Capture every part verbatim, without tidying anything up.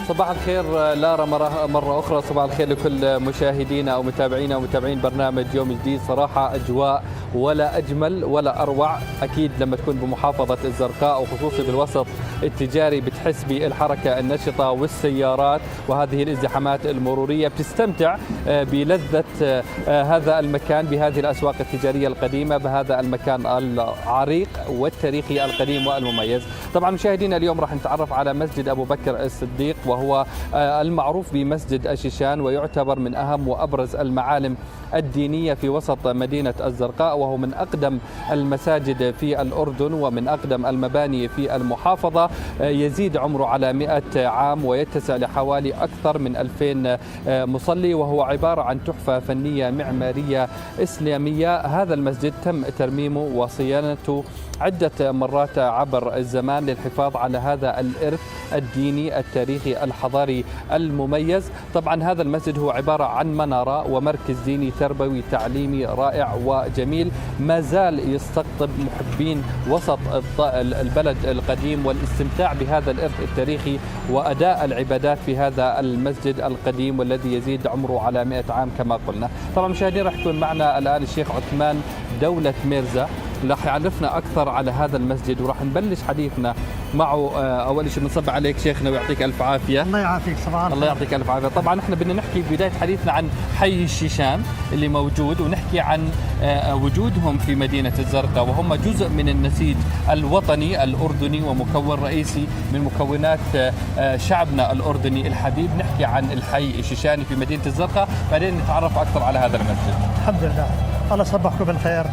صباح الخير، آه، لارا مرة، مرة أخرى صباح الخير لكل مشاهدينا ومتابعينا ومتابعين برنامج يوم جديد. صراحة أجواء ولا أجمل ولا أروع، أكيد لما تكون بمحافظة الزرقاء وخصوصي بالوسط التجاري بتحس بالحركة النشطة والسيارات وهذه الازدحامات المرورية، بتستمتع، آه، بلذة، آه، آه، هذا المكان بهذه الأسواق التجارية القديمة، بهذا المكان العريق والتاريخي القديم والمميز. طبعًا مشاهدينا، اليوم راح نتعرف على مسجد أبو بكر الصديق، وهو، آه، المعروف بمسجد الشيشان، ويعتبر من أهم وأبرز المعالم الدينية في وسط مدينة الزرقاء، وهو من أقدم المساجد في الأردن ومن أقدم المباني في المحافظة. آه، يزيد عمره على مئة عام ويتسع لحوالي أكثر من ألفين، آه، مصلي، وهو عبارة عن تحفة فنية معمارية إسلامية. هذا المسجد تم ترميمه وصيانته عدة مرات عبر الزمان للحفاظ على هذا الإرث الديني التاريخي الحضاري المميز. طبعًا هذا المسجد هو عبارة عن منارة ومركز ديني تربوي تعليمي رائع وجميل، ما زال يستقطب محبين وسط الط-، ال-، البلد القديم والاستمتاع بهذا الإرث التاريخي وأداء العبادات في هذا المسجد القديم والذي يزيد عمره على مئة عام كما قلنا. طبعًا مشاهدين، راح يكون معنا الآن الشيخ عثمان دولة ميرزا، راح يعرفنا أكثر على هذا المسجد، وراح نبلش حديثنا معه. آه، أول شيء بنصب عليك شيخنا ويعطيك ألف عافية. الله يعافيك، صباح الله الخير. يعطيك ألف عافية. طبعًا احنا بدنا نحكي بداية حديثنا عن حي الشيشان اللي موجود، ونحكي عن، آه، وجودهم في مدينة الزرقاء، وهم جزء من النسيج الوطني الأردني ومكون رئيسي من مكونات، آه، آه، شعبنا الأردني الحبيب. نحكي عن الحي الشيشاني في مدينة الزرقاء، بعدين نتعرف أكثر على هذا المسجد. الحمد لله. الله صبحكم بالخير.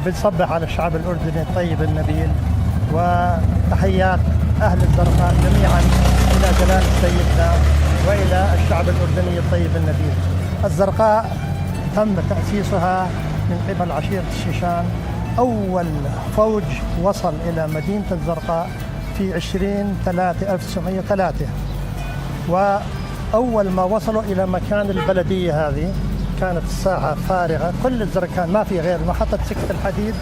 بنصبح على الشعب الأردني الطيب النبيل، وتحيات أهل الزرقاء جميعًا إلى جلالة سيدنا وإلى الشعب الأردني الطيب النبيل. الزرقاء تم تأسيسها من قبل عشيرة الشيشان. أول فوج وصل إلى مدينة الزرقاء في عشرين ثلاثة ألف وتسعمية وثلاثة. وأول ما وصلوا إلى مكان البلدية هذه، كانت الساحة فارغة، كل الزرقاء ما في غير محطة سكة الحديد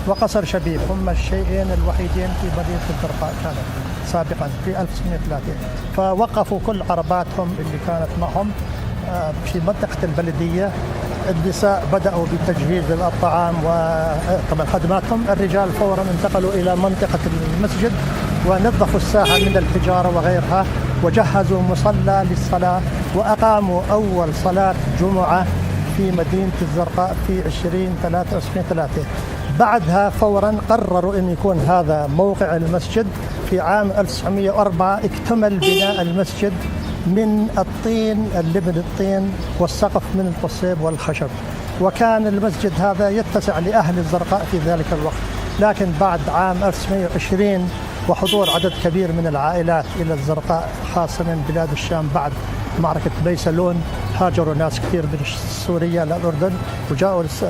وقصر شبيب، هم الشيئين الوحيدين في مدينة الزرقاء كانت سابقًا في ألف وتسعمية وثلاثة. فوقفوا كل عرباتهم اللي كانت معهم، آه، في منطقة البلدية. النساء بدأوا بتجهيز الطعام و، آه، طبعًا خدماتهم. الرجال فورًا انتقلوا إلى منطقة المسجد ونظفوا الساحة من الحجارة وغيرها، وجهزوا مصلى للصلاة، وأقاموا أول صلاة جمعة في مدينة الزرقاء في عشرين ثلاثة ألفين وثلاثة. بعدها فورًا قرروا أن يكون هذا موقع المسجد. في عام ألف وتسعمية وأربعة اكتمل بناء المسجد من الطين، اللبن الطين، والسقف من القصيب والخشب، وكان المسجد هذا يتسع لأهل الزرقاء في ذلك الوقت. لكن بعد عام ألف وتسعمية وعشرين وحضور عدد كبير من العائلات إلى الزرقاء، خاصة من بلاد الشام بعد معركة بيسلون، هاجروا ناس كثير من سوريا إلى الأردن وجاءوا لس-،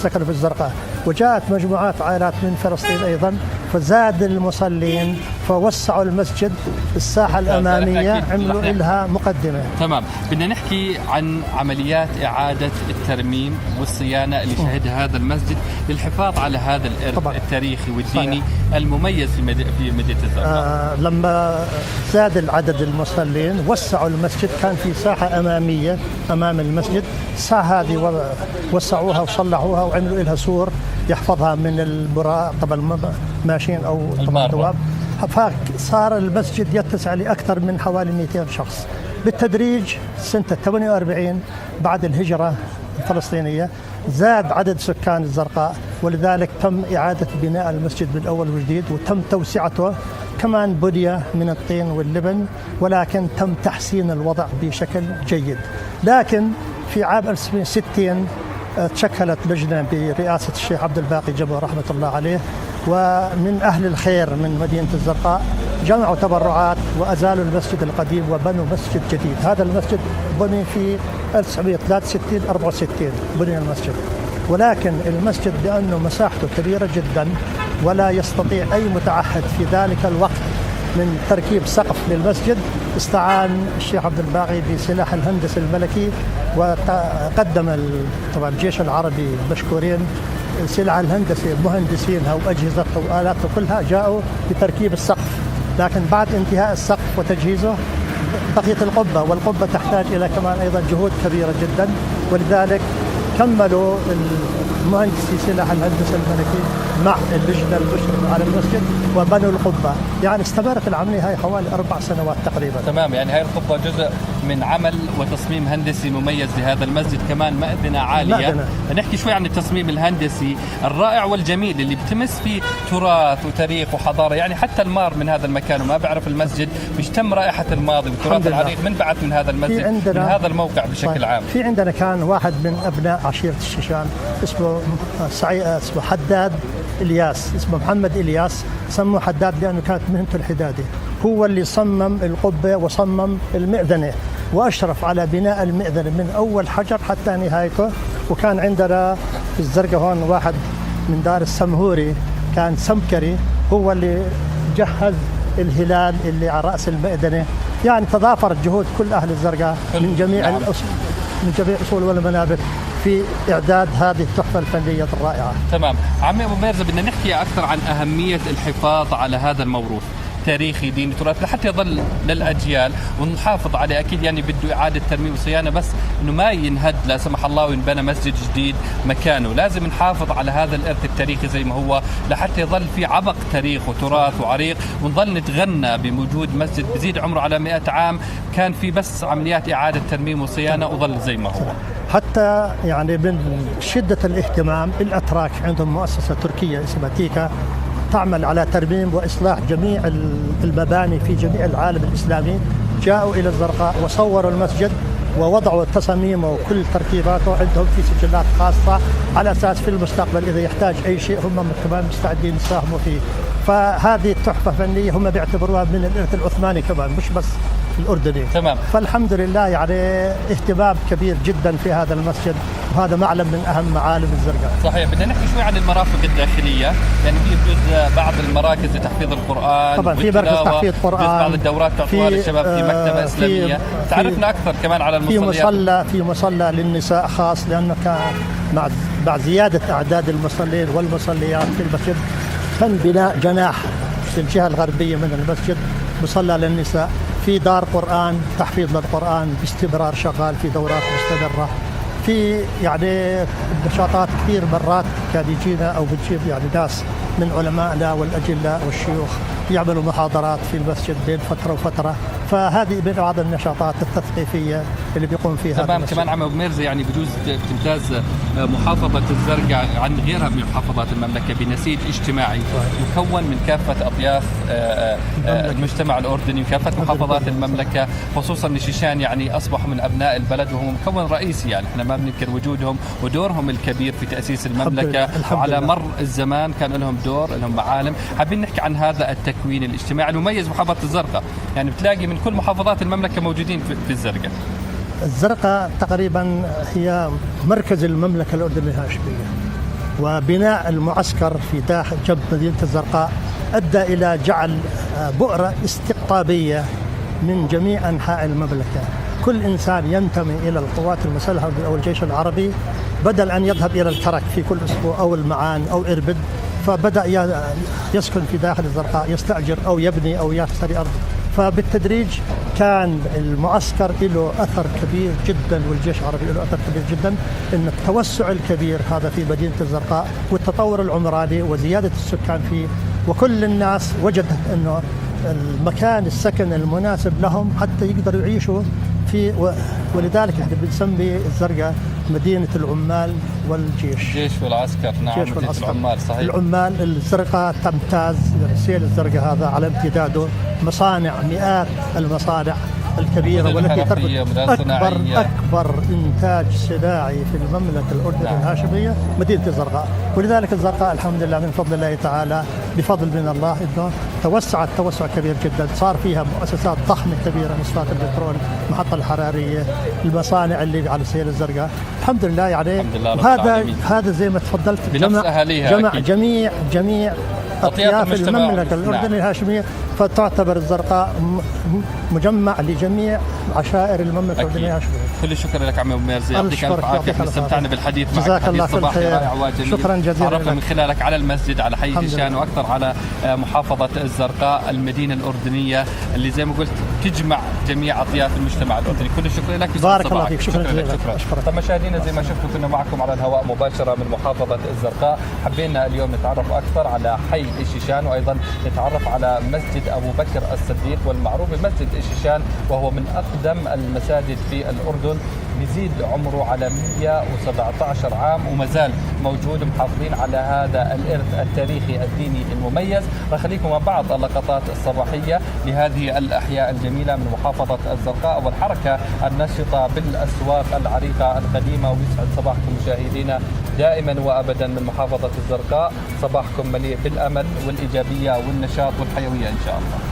سكنوا في الزرقاء. وجاءت مجموعات عائلات من فلسطين أيضًا، فزاد المصلين، فوسعوا المسجد، الساحة الأمامية أكيد عملوا لها مقدمة. تمام، بدنا نحكي عن عمليات إعادة الترميم والصيانة اللي شهدها هذا المسجد للحفاظ على هذا الإرث التاريخي والديني المميز في مد-، في مدينة الزرقاء. آه، لما زاد العدد المصلين، وسعوا المسجد، كان في ساحة أمامية أمام المسجد. الساحة هذه و-، وسعوها وصلحوها وعملوا لها سور يحفظها من البراء، طبعًا الم-، ماشين أو طبعًا الدواب. فصار المسجد يتسع لأكثر من حوالي ميتين شخص. بالتدريج سنة ثمانية وأربعين بعد الهجرة الفلسطينية زاد عدد سكان الزرقاء، ولذلك تم إعادة بناء المسجد من أول وجديد، وتم توسعته، كمان بني من الطين واللبن، ولكن تم تحسين الوضع بشكل جيد. لكن في عام ألف وتسعمية وستين، آه، تشكلت لجنة برئاسة الشيخ عبد الباقي جبر رحمة الله عليه، ومن أهل الخير من مدينة الزرقاء جمعوا تبرعات وأزالوا المسجد القديم وبنوا مسجد جديد. هذا المسجد بني في ألف وتسعمية وثلاثة وستين أربعة وستين بني المسجد، ولكن المسجد لأنه مساحته كبيرة جدًا ولا يستطيع أي متعهد في ذلك الوقت من تركيب سقف للمسجد، استعان الشيخ عبد الباقي بسلاح الهندسة الملكي وقدم ال-، طبعًا الجيش العربي مشكورين، سلع الهندسة، مهندسينها وأجهزتها وآلاتها كلها جاءوا بتركيب السقف. لكن بعد انتهاء السقف وتجهيزه، بقيت القبة، والقبة تحتاج إلى كمان أيضًا جهود كبيرة جدًا، ولذلك كملوا المهندسي سلاح الهندسة الملكي مع اللجنة المشرفة على المسجد وبنوا القبة. يعني استمرت العملية هاي حوالي أربع سنوات تقريبًا. تمام، يعني هاي القبة جزء من عمل وتصميم هندسي مميز لهذا المسجد، كمان مأذنة عالية. مأذنة. نحكي شوي عن التصميم الهندسي الرائع والجميل اللي بتمس فيه تراث وتاريخ وحضارة. يعني حتى المار من هذا المكان وما بيعرف المسجد بيشتم رائحة الماضي والتراث الحمد لله. العريق من بعد من هذا المسجد، في عندنا من هذا الموقع بشكل طيب. عام. في عندنا كان واحد من أبناء عشيرة الشيشان اسمه سعي-، اسمه حداد إلياس، اسمه محمد إلياس، سموه حداد لأنه كانت مهنته الحدادة. هو اللي صمم القبة وصمم المئذنة، وأشرف على بناء المئذنة من أول حجر حتى نهايته. وكان عندنا في الزرقاء هون واحد من دار السمهوري، كان سمكري، هو اللي جهز الهلال اللي على رأس المئذنة. يعني تضافرت جهود كل أهل الزرقاء كل، من جميع نعم. الأص-، من جميع الأصول والمنابت في إعداد هذه التحفة الفنية الرائعة. تمام. عمي أبو ميرزا، بدنا نحكي أكثر عن أهمية الحفاظ على هذا الموروث تاريخي، ديني، تراث، لحتى يظل للأجيال ونحافظ عليه. أكيد يعني بده إعادة ترميم وصيانة، بس إنه ما ينهد لا سمح الله وينبنى مسجد جديد مكانه. لازم نحافظ على هذا الإرث التاريخي زي ما هو، لحتى يظل في عبق تاريخ وتراث وعريق، ونظل نتغنى بوجود مسجد بزيد عمره على مئة عام، كان في بس عمليات إعادة ترميم وصيانة وظل زي ما هو. حتى يعني من شدة الاهتمام، الأتراك عندهم مؤسسة تركية اسمها تيكا، تعمل على ترميم وإصلاح جميع ال-، المباني في جميع العالم الإسلامي. جاءوا إلى الزرقاء وصوروا المسجد ووضعوا تصاميمه وكل تركيباته عندهم في سجلات خاصة، على أساس في المستقبل إذا يحتاج أي شيء هم كمان مستعدين يساهموا فيه. فهذه التحفة فنية هم بيعتبروها من الإرث العثماني كمان، مش بس الأردني. تمام. فالحمد لله، يعني، اهتمام كبير جدًا في هذا المسجد، وهذا معلم من أهم معالم الزرقاء. صحيح. بدنا نحكي شوي عن المرافق الداخلية، يعني، في بجوز بعض المراكز لتحفيظ القرآن طبعًا، في مركز والتلاوة، تحفيظ بجوز قرآن، بعض الدورات تعطوها في، للشباب في آه، مكتبة في، إسلامية. في، تعرفنا أكثر كمان على في المصليات. مصلى، في مصلى للنساء خاص، لأنه كان مع، مع زيادة أعداد المصلين والمصليات في المسجد، تم بناء جناح في الجهة الغربية من المسجد، مصلى للنساء، في دار قرآن، تحفيظ للقرآن باستمرار شغال في دورات مستمرة، في، يعني، نشاطات كثير مرات كان يجينا أو بنجيب، يعني، ناس من علمائنا والأجلاء والشيوخ يعملوا محاضرات في المسجد بين فترة وفترة. فهذه من بعض النشاطات التثقيفية اللي بيقوم فيها تمام. المسجد. كمان عم أبو ميرزا، يعني، بجوز ت-، بتمتاز، آه، محافظة الزرقاء عن غيرها من محافظات المملكة بنسيج اجتماعي صحيح. مكون من كافة أطياف، آه، آه، آه، المملكة. المجتمع الأردني وكافة الحمد لله. محافظات المملكة، خصوصًا الشيشان، يعني، أصبحوا من أبناء البلد وهم مكون رئيسي، يعني، إحنا ما بننكر وجودهم ودورهم الكبير في تأسيس الحمد المملكة، لله. الحمد وعلى لله. مر الزمان كان لهم دور، لهم معالم. حابين نحكي عن هذا التكوين الاجتماعي المميز محافظة الزرقاء. يعني بتلاقي من كل محافظات المملكة موجودين في، في الزرقاء. الزرقاء تقريبًا هي مركز المملكة الأردنية الهاشمية، وبناء المعسكر في داخل جنب مدينة الزرقاء أدى إلى جعل، آه، بؤرة استقطابية من جميع أنحاء المملكة. كل إنسان ينتمي إلى القوات المسلحة أو الجيش العربي، بدل أن يذهب إلى الكرك في كل أسبوع أو المعان أو إربد، فبدأ ي-، يسكن في داخل الزرقاء، يستأجر أو يبني أو يشتري أرض. فبالتدريج كان المعسكر له أثر كبير جدًا، والجيش العربي له أثر كبير جدًا، إن التوسع الكبير هذا في مدينة الزرقاء والتطور العمراني وزيادة السكان فيه، وكل الناس وجدت إنه المكان السكن المناسب لهم حتى يقدروا يعيشوا في، و-، ولذلك إحنا بنسمي الزرقاء مدينة العمال والجيش. الجيش والعسكر، نعم، الجيش مدينة والعسكر. العمال، صحيح. العمال، الزرقاء تمتاز، يعني سيل الزرقاء هذا على امتداده مصانع، مئات المصانع الكبيرة، المدن والتي الحرفية، تربط مدن أكبر، صناعية. أكبر إنتاج صناعي في المملكة الأردنية نعم. الهاشمية مدينة الزرقاء. ولذلك الزرقاء الحمد لله من فضل الله تعالى، بفضل من الله، إنه توسعت توسع كبير جدًا، صار فيها مؤسسات ضخمة كبيرة مثل البترول، المحطة الحرارية، المصانع اللي على سيل الزرقاء. الحمد لله، يعني، الحمد لله رب وهذا، العالمين. هذا زي ما تفضلت، بنفس جمع، أهاليها جمع أكيد. جميع، جميع أطياف أطياف المجتمع، المملكة نعم. الأردنية الهاشمية. تعتبر الزرقاء م-، م-، مجمع لجميع عشائر المملكة أكيد. والجميع أشبه. كل الشكر لك عمي أبو ميرزي، يعطيك ألف عافية. احنا استمتعنا بالحديث معك، جزاك الله كل خير. حديث صباحي رائع وجميل. شكرًا جزيلًا لك. تعرفنا من خلالك على المسجد، على حي الحمد لله. جيشان، وأكثر على، آه، محافظة الزرقاء، المدينة الأردنية اللي زي ما قلت تجمع جميع أطياف المجتمع الأردني. كل الشكر لك، يسعد صباحك. بارك الله فيك. شكرًا جزيلًا. شكرًا لك. شكرًا. طب مشاهدينا، زي ما شفتوا، كنا معكم على الهواء مباشرة من محافظة الزرقاء. حبينا اليوم نتعرف أكثر على حي الشيشان، وأيضًا نتعرف على مسجد أبو بكر الصديق، والمعروف بمسجد الشيشان، وهو من أقدم المساجد في الأردن. يزيد عمره على مية وسبعتاشر عام، وما زال موجود، محافظين على هذا الإرث التاريخي الديني المميز. راح أخليكم مع بعض اللقطات الصباحية لهذه الأحياء الجميلة من محافظة الزرقاء والحركة النشطة بالأسواق العريقة القديمة. ويسعد صباحكم مشاهدينا دائمًا وأبدًا من محافظة الزرقاء. صباحكم مليء بالأمل والإيجابية والنشاط والحيوية إن شاء الله.